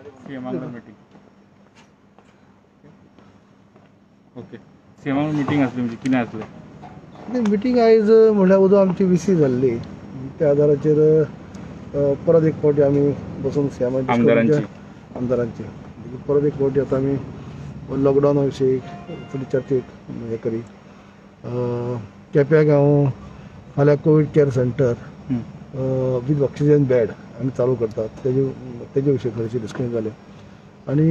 सीएमा meeting. Okay, सीएमा meeting आसली म्हणजे कितें आसलें? मिटींग आयज म्हणल्यार वदोळ आमची विसी जाल्ली, त्या आदाराचेर परत एक फावटी आमी बसून सीएमा आमदारांची आमदारांची परत एक फावटी आतां आमी लॉकडावना विशीं फुडें चर्चेक हें करी. केप्यां गांव फाल्यां Covid care centre with oxygen bed आमी चालू करतात, तेजे विशीं थोडीशी डिस्कशन जालें. आनी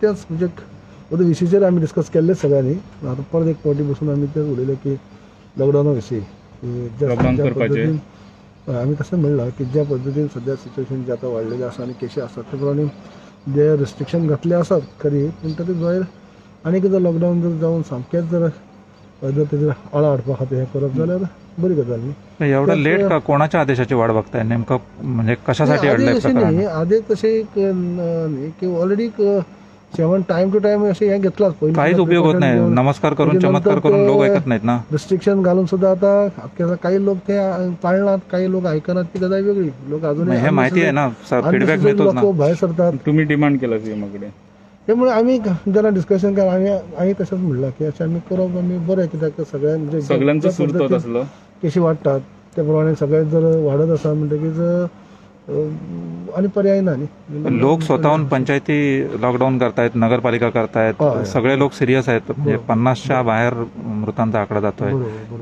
तेच म्हणजे वदोळ विशीचेर आमी डिस्कस केल्लें सगळ्यांनी. आतां परत एक फावटी बसून आमी ते उलयले की लॉकडावना विशीं ज्या पद्दतीन आमी तशें म्हणलां की ज्या पद्दतीन सद्या सिच्युएशन जे आतां वाडलेलें आसा आनी केशी आसात ते प्रमाणे जे रिस्ट्रिक्शन घातले आसात खरी, पूण तातूंत भायर आनीक जर लॉकडावन जर जावन सामकेंच जर जर तेजेर आळो हाडपा खातीर हें करप जाल्यार बरी गजाल न्ही. एवढं लेट का? कोणाच्या आदेशाची वाट बघताय नेमकं? म्हणजे कशासाठी अडलंय प्रकरण? आदेश तशें न्ही की already seven time two time अशें हें घेतलाच. पयलीं काहीच उपयोग होत नाही, नमस्कार करून चमत्कार करून लोक ऐकत नाहीत ना. रिस्ट्रिक्शन घालून सुद्धा आता काही लोक ते पाळनात, काही लोक ऐकनात, ती गजाल वेगळी. लोक अजून हे माहिती आहे ना, फीडबॅक मिळतो ना, भायर सरतात. तुम्ही डिमांड केला सीएमाकडे, त्यामुळे आम्ही जेन्ना डिस्कशन केलें आमी आमी तशेंच म्हणलां की अशें आमी करप आमी बरें, कित्याक सगळ्यांक सगळ्यांचो सूर तोच आसलो. केशी वाडटात त्या प्रमाणे सगळें जर वाडत आसा म्हणटकीच आणि पर्याय ना न्ही. लोक स्वतःहून पंचायती लॉकडाऊन करतायत, नगरपालिका करतायत, सगळे लोक सिरियस आहेत. म्हणजे 50च्या बाहेर मृतांचा आकडा जातोय,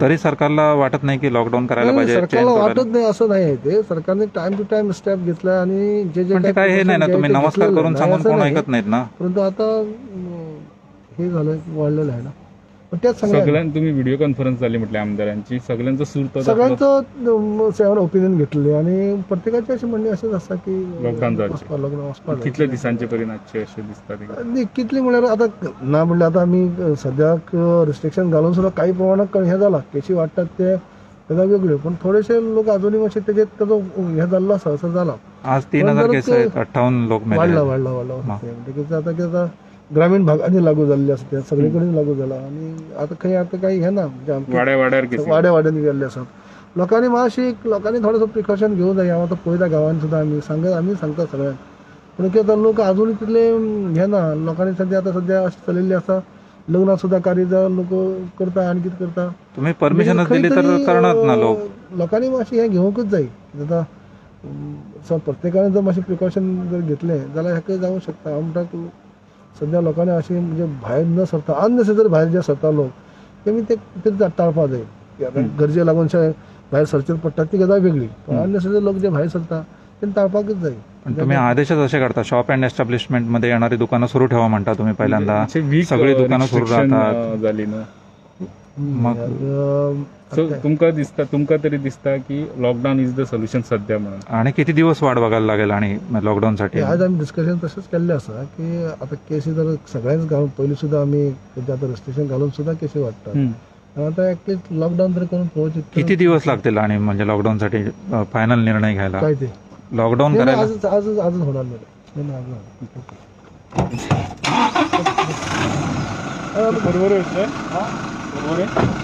तरी सरकारला वाटत नाही की लॉकडाऊन करायला पाहिजे. सरकारला वाटत नाही असं नाही, ते सरकारने टाइम टू टाइम स्टेप घेतला आणि जे जे काय हे नाही ना, तुम्ही नमस्कार करून सांगून कोण ऐकत नाहीत ना. परंतु आता हे झालं वाढलेलं आहे ना. त्याच सगळ्यांना तुम्ही व्हिडिओ कॉन्फरन्स झाली म्हटलं आमदारांची, सगळ्यांचं सूर सगळ्यांचं सेवन ओपिनियन घेतले आणि प्रत्येकाचे अशें म्हणणें अशेंच आसा की लॉकडावन कितले दिसांचे पर्यंत आसचे अशें दिसता? न्ही कितले म्हणल्यार आतां ना म्हणल्यार आतां आमी सद्याक रिस्ट्रिक्शन घालून सुद्दां काही प्रमाणात हें जालां, केशी वाडटात ते गजाल वेगळ्यो, पूण थोडेशे लोक अजुनूय मातशे तेजेर ताजो हें जाल्लो आसा असो जाला. आज 3000 केस आहेत, 58 लोक मेले. वाडला वाडला वाडला म्हणटकीच आतां कितें जाता, ग्रामीण भागांनी लागू जाल्ले आसा ते सगळे कडेन लागू जाला आनी आतां खंय आतां काही हें ना, म्हणजे वाड्या वाड्यार वाड्या वाड्यांनी गेल्ले आसात. लोकांनी मातशी लोकांनी थोडेसो प्रिकॉशन घेवंक जाय. हांव आतां पळयता गांवांनी सुद्दां आमी सांगत आमी सांगता सगळ्यांक, पूण कितें जाता लोक अजून तितले हें ना. लोकांनी सद्या आतां सद्या अशें चलिल्लें आसा, लग्नां सुद्दां कार्य लोक करता आनी कितें करता. तुम्ही परमिशनच दिली तर करणार ना लोक. लोकांनी मातशें हें घेवंकूच जाय. कितें जाता प्रत्येकान जर मातशें प्रिकॉशन जर घेतलें जाल्यार हेका जावंक शकता. हांव म्हणटा सद्या लोकांनी अशें म्हणजे भायर न सरता, अननेसेसरी भायर जे सरता लोक तेमी ते टाळपाक जाय. आतां गरजे लागून भायर सरचें पडटा ती गजाल वेगळी, पण अननेसेसरी लोक जे भायर सरता ते टाळपाकच जाय. पण तुम्ही आदेशच असे काढता, शॉप अँड एस्टॅब्लिशमेंट मध्ये येणारी दुकानं सुरू ठेवा म्हणता तुम्ही. पहिल्यांदा सगळी दुकानं सुरू राहतात झाली ना. मग तुमकां दिसता, तुमकां तरी दिसता की लॉकडाऊन is the solution सध्या म्हणून? आणि किती दिवस वाट बघायला लागेल आणि लॉकडाऊन साठी? आज आमी डिस्कशन तशेंच केल्लें आसा की आतां केसी जर सगळ्यांच घालून पयलीं सुद्दां आमी आतां रिस्ट्रिक्शन घालून सुद्दां केसी वाडटात, आतां एटलीस्ट लॉकडाऊन तरी करून पळोवचें. किती दिवस लागतील आणि म्हणजे लॉकडाऊन साठी फायनल निर्णय घ्यायला? काय ते लॉकडाऊन करायला आजच आजच आजच होणार नाही. बरोबर आहे, बरोबर आहे.